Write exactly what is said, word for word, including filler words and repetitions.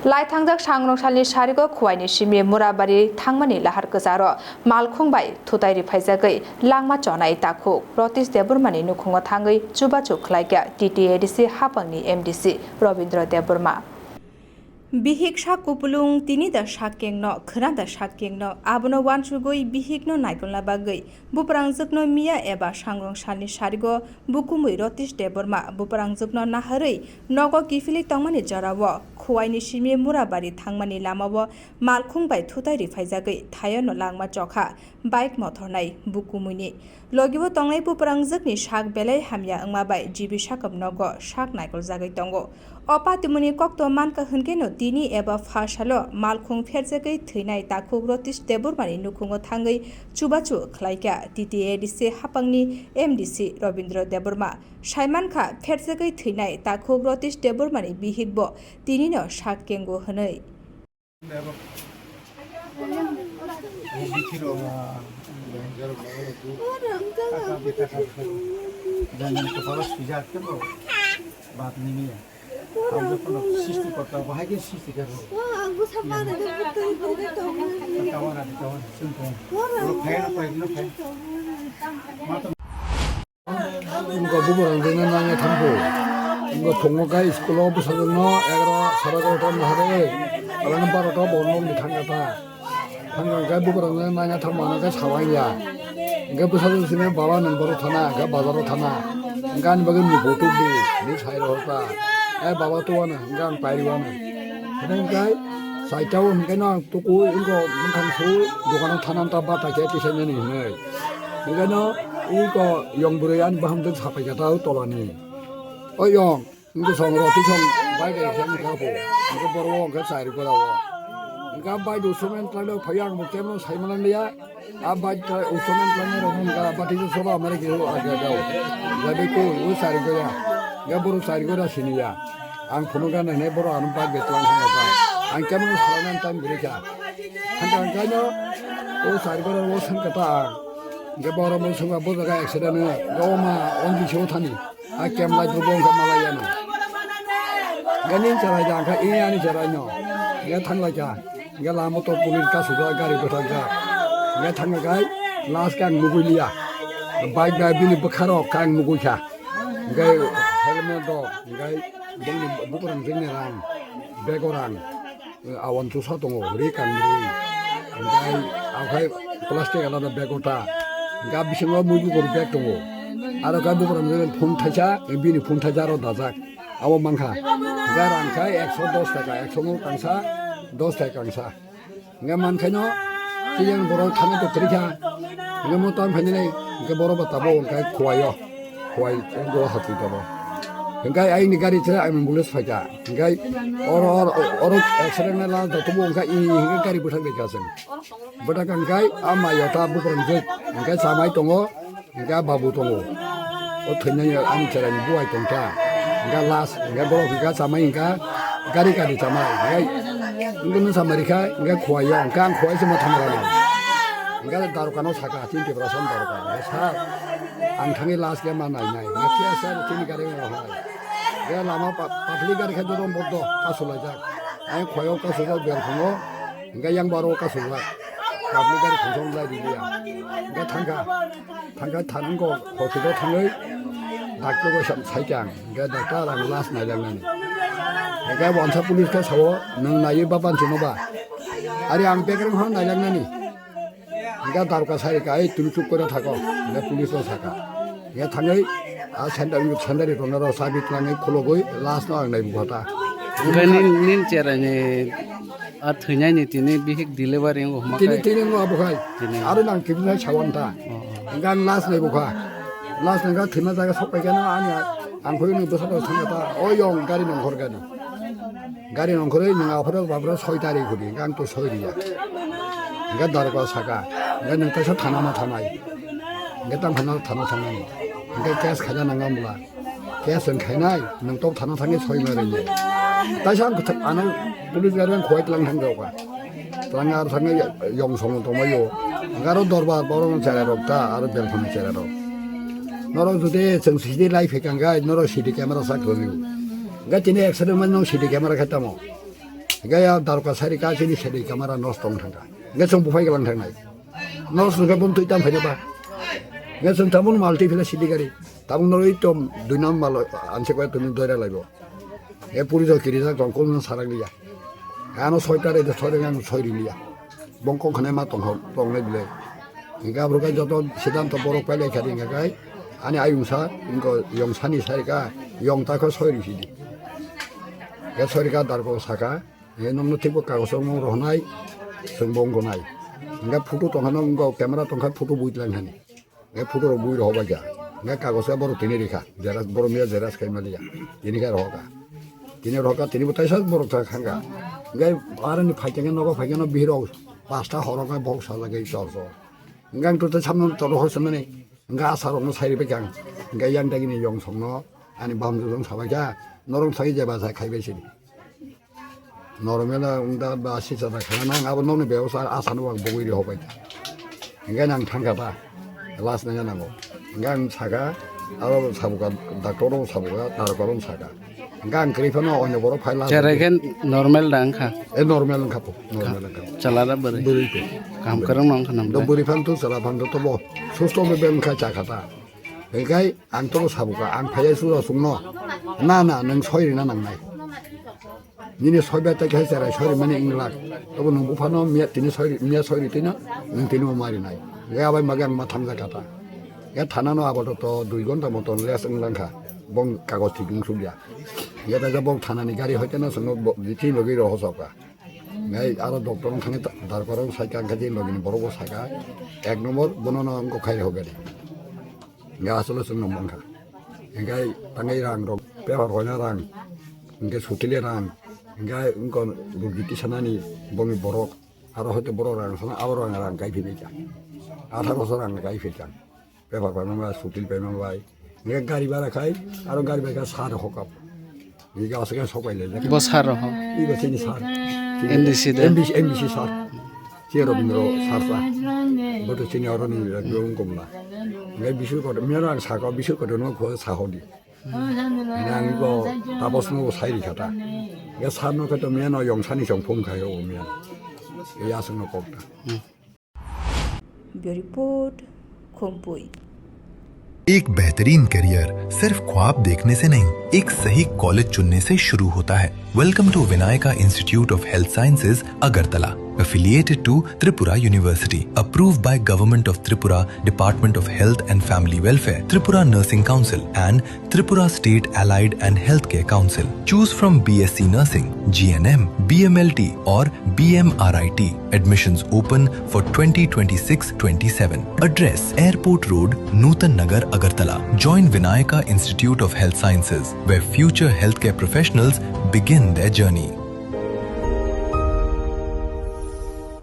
Lai thangjak sangrong salni sarigo Khuwaini simi Murabari thangmani lahar kwcharo malkhung bai thutai riphaijagwi langma chonai takhuk Ratish Debbarmani nukhungo thangwi chubachu khlaikha T T A D C haphangni M D C Robindra Debbarma. Bihik sak kupulung tini da sak kengno, khwna da sak kengno, abono wansugwi bihikno naikolna bagwi buprangjwkno miya eba sangrong salni sarigo bukumui Ratish Debbarma buprangjwkno naharwi nogo kiphilwi tongmani jorao Khuwaini simi Murabari thangmani lamao malkhung bai thutai riphaijagwi thayono langma chokha bike mothor nai bukumuini. Logibo tongnai buprangjwkni sak belai hamya wngma bai G B Sakam nogo sak naikoljagwi tongo. O patimuni kokto mankha hwnkhe no tini eba pha salo malkhung pherjagwi thwinai takhuk Ratish Debbarmani nukhungo thangwi chubachu khlaikha T T A D C haphangni M D C Robindra Debbarma. Saimankha pherjagwi thwinai takhuk Ratish Debbarmani bihikbo tinino sak kengo hwnwi. Wngkha bubagrang jwkno nangya thangkhu. Wngkha thwngwi khe school-o bwsajwkno egaroh sara egaroh ta naharwi, alangni barota bo nokni thangkha ta. Thangkha hwnkhe bubagrang jwkno nangya thangmano khe saui ya. Hwnkhe bwsajwk simi baba nwng borok thana, hwnkhe bazaro thana. Hwnkhe ani bagwi ni bo tubudi, ni sai rohor ta. Eh, baba tuwano, hwnkhe ang pairiwano. Hwnkhe chaita o hwnkhe no ang tukui wngkha bwkhang sui dukano thana ta bata khe tisainani hwnwi. Hwnkhe no iko yong bwrwi ani bahamjwk sapai kha ta o tolani. O yong, wngkhe song roti song bai bai khe wngkha bo. Hwnkhe borok o hwnkhe chari gora o. Hwnkhe bai do somen tlai phai ang bo kebo sai manliya. A bai ta usomen tlai rok hwnkha bati soba mare khe o aga dao. Jabe ko o chari gora. Hwnkhe borok chari gora siniya. Ang phunukha nai nai borok ano bike bai twlang thangkha ta. Ang kebo no salai nani time kwrwi kha. Hwnkhe ang kaino o chari gora o swngkha ta ang. Hwnkhe borok no swngkha bo jaga accident wngkha. Hwnkhe o ma on bisio thani. A kem lai rwbo wngkha malai yano. Hwnkhe nini cherai da wngkha, e ani cherai no. Hwnkhe thanglaikha. Hwnkhe lama to police kasijak gari bwtharjak. Hwnkhe thangkha khai last khe ang nugui liya. Bike bai bini bwkha rok khe ang nugui kha. Hwnkhe helmet rok, hwnkhe bini bukurang jwngni rang, bego rang, awan chusa tongo, ri kang ri. Hwnkhe akhai plastic alada bego ta. Hwnkhe bisingo mui bukur bag tongo. Aro khe bukurang jwngni phone thaisa, bini phone thaisa aro dajak. Abo mankha. Hwnkhe rang khai ekso dos taka, ekso no kangsa, dos taka kangsa. Hwnkhe mankhaino, tiyang borok thani to kwrwi kha. Hwnkhe mo tang phainani, hwnkhe borok bo tabuk hwnkhe Khowai o. Khowai go hati tobo. Hwnkhe aini gari chwrai ambulance phaikha. Hwnkhe oro, oro, oro accident na last da tubu hwnkhe i hwnkhe gari bwthak bai kha chwng. Bwthak hwnkhe a mai o ta bukurang jwk. Hwnkhe chamai tongo. Hingke babu tongo. O thwinani ani cherai ni buai tongkha. Hingke last, hingke borok hingke chamai hingke gari kani chamai. Hingke, hingke nwng chamai rikha, hingke Khowai o, hingke ang Khowai se ma thang rana. Hingke daroka no saka, chini Tiprasa ni daroka. Hingke sir, ang thangwi last ke ma nai nai. Hingke khe sir, chini gari no hai. Hingke lama pa-, public gari khe joto bodo, kasulaijak. Ang Khowai o kasulaijak, Belkhung o, hingke yang baro kasulaijak. Public gari khungsa lai di ya. Hingke thangkha. Thangkhe thango hospital thangwi doctor bai sam saikha ang, hingke doctor ang last naijaknani. Hingke wansa police khe sao, "Nwng naiwi ba bansino ba?" Ari ang bekreng hwn naijaknani. Hingke daroka sarikha, "Ei, tini chup kore thako," hingke police no sakha. Hingke thangwi a sandal, sandal rok no chabi twlangwi khulugwi last no ang naibu kha ta. Hingke nin, nin cherai ni A thwinai ni tini bihik delivery wngkha hwnma tini, khai? Tini wngkha abo khai. Tini. Aro nang tini nai sawan ta. Oh, oh. Hingke ang last nai bukha. Last nai kha thwima jaga sok paikha na ani ang khoi ni bwsa rok thangkha ta. O yong gari nongkhor gani. Gari nongkhorwi nang aphuru babra soi tari khudi. Hingke ang to soi riya. Hingke daroka saka. Hingke nang kaisa thana ma thanai. Hingke tang phana thana thangnani. Hingke case khaina nang ambla. Khe chwng khainai, nwng tok thana thangwi soi ma rwngya. Taisa ang kwthang ano police gari ang khowai tlang thang rwkha. Tlang ar thangwi yong song tongmai o. Garo dorbar borok no cherai rok ta, aro belkhani cherai rok. Norok jodi chwng C C T V live phaikha hwnkhe norok C D camera sak rwgwi. Hwnkhe tini accident mani nwng C D camera khe tamo. Hinkhe ya daroka sari ka chini sedi kamara nos tong thangkha. Hinkhe chwng buphai galang thangnai. Nos hwnkhe bum twi tam phaina ba. Hinkhe chwng tabun malti phila sidi gari. Tabun norwi tom dui nam mal anse koi tumi doira laibo. E puri jo kiri jak tong kun sarak liya. Ano soita re de sori ngang sori liya. Bong kong khane ma tong hor tong le bile. Hinkhe abro kai joto siddhanto borok pailai khadi hinkhe kai. Ani ayung sa, hinkhe yong sani sari ka, yong ta kho sori sidi. Hinkhe sori ka darko saka. Hinkhe nokno thikbo kagos rok nung rohonai, chwng bo wngkha nai. Hinkhe photo tongkha no wngkha camera tongkha photo bui tlang thani. Hinkhe photo rok bui rohor bai kha. Hinkhe kagos khe borok tini rikha. Xerox borok miya xerox khai maliya. Tini khe rohor kha. Tini rohor kha tini bo taisa borok thang kha. Hinkhe aroni phaikhe nogo phaikhe no bihirok pasta horok khe bok sajagwi chor chor. Hinkhe ang to samno toro hor swnmani. Hinkhe asarokno sai ribai kha ang. Hinkhe yang dagini yong songno ani bahamjwk jong sabai kha. Norok sai jeba sai khaibai sini. Normal wngda ba sisa da khana nang abo nokni bebosta asano ang bogwi ri hobai. Hinkhe nang thangkha ta. Last nang nango. Hinkhe ang saka aro sabuka doctor rok sabuka darkar rok saka. Hinkhe ang kwrwi phano onyo borok phai last. Cherai khe normal da wngkha. E normal wngkha po. Normal wngkha. Chalara bwrwi. Bwrwi po. Kam kwrwng no wngkha nam Do da. Bwrwi phano to chala phano to bo. Susto be wngkha chakha ta. Hinkhe ang to sabuka ang phaiya sura sungno. Na na nang soi rina nangnai. Nini soiba tai khai cherai sori mani wng lak. Tobo nung buphano miya tini sori, miya sori tino, nung tini bo mari nai. Ga bai magi ang ma thamjak kha ta. Ga thana no abo to, to dui gonta moton les wng lang kha. Bong kagoj thik wng suk ya. Ga ta ga bong thana ni gari hoite no sung no bo, tini logi ro hosok kha. Ngai aro doctor wng thangwi ta, darkar wng sai kha, ang kha je logi ni borok bo saka. Ek nombor bono no wng kok khai ho gari. Hinkhe asole chwng no mankha. Hinkhe tangwi rang rok, paper hoina rang, hinkhe sutile rang, hinkhe wngkha rugi tisanani bongni borok, aro hoite borok rang sana, abo rang rang kai philai kha. Atharo so rang kai philai kha. Paper paima bai, sutil paima bai. Hinkhe gari bara khai, aro gari bai kha sar hokap. Ega aswk sopai le. Bo sar rok. Iba chini sar. M D C de. M D C, M D C sar. Che Robindro sar sa. Boto chini oro ni rajyo wng komla. Ngai bisur kotor, mera ang saka bisur kotor no kho sa hodi. Nang ko tapos no sai ri khata. Ngai sar no khato mera no yong sani song phone khayo mera. Ya sung no kokta. Bureau Report, Khumpui. एक बेहतरीन करियर सिर्फ ख्वाब देखने से नहीं, एक सही कॉलेज चुनने से शुरू होता है। Welcome to Vinayaka Institute of Health Sciences, Agartala, affiliated to Tripura University, approved by Government of Tripura, Department of Health and Family Welfare, Tripura Nursing Council and Tripura State Allied and Healthcare Council. Choose from B S C Nursing, G N M, B M L T or B M R I T. Admissions open for twenty twenty-six twenty-seven. Address: Airport Road, Nutan Nagar, Agartala. Join Vinayaka Institute of Health Sciences, where future healthcare professionals begin their journey.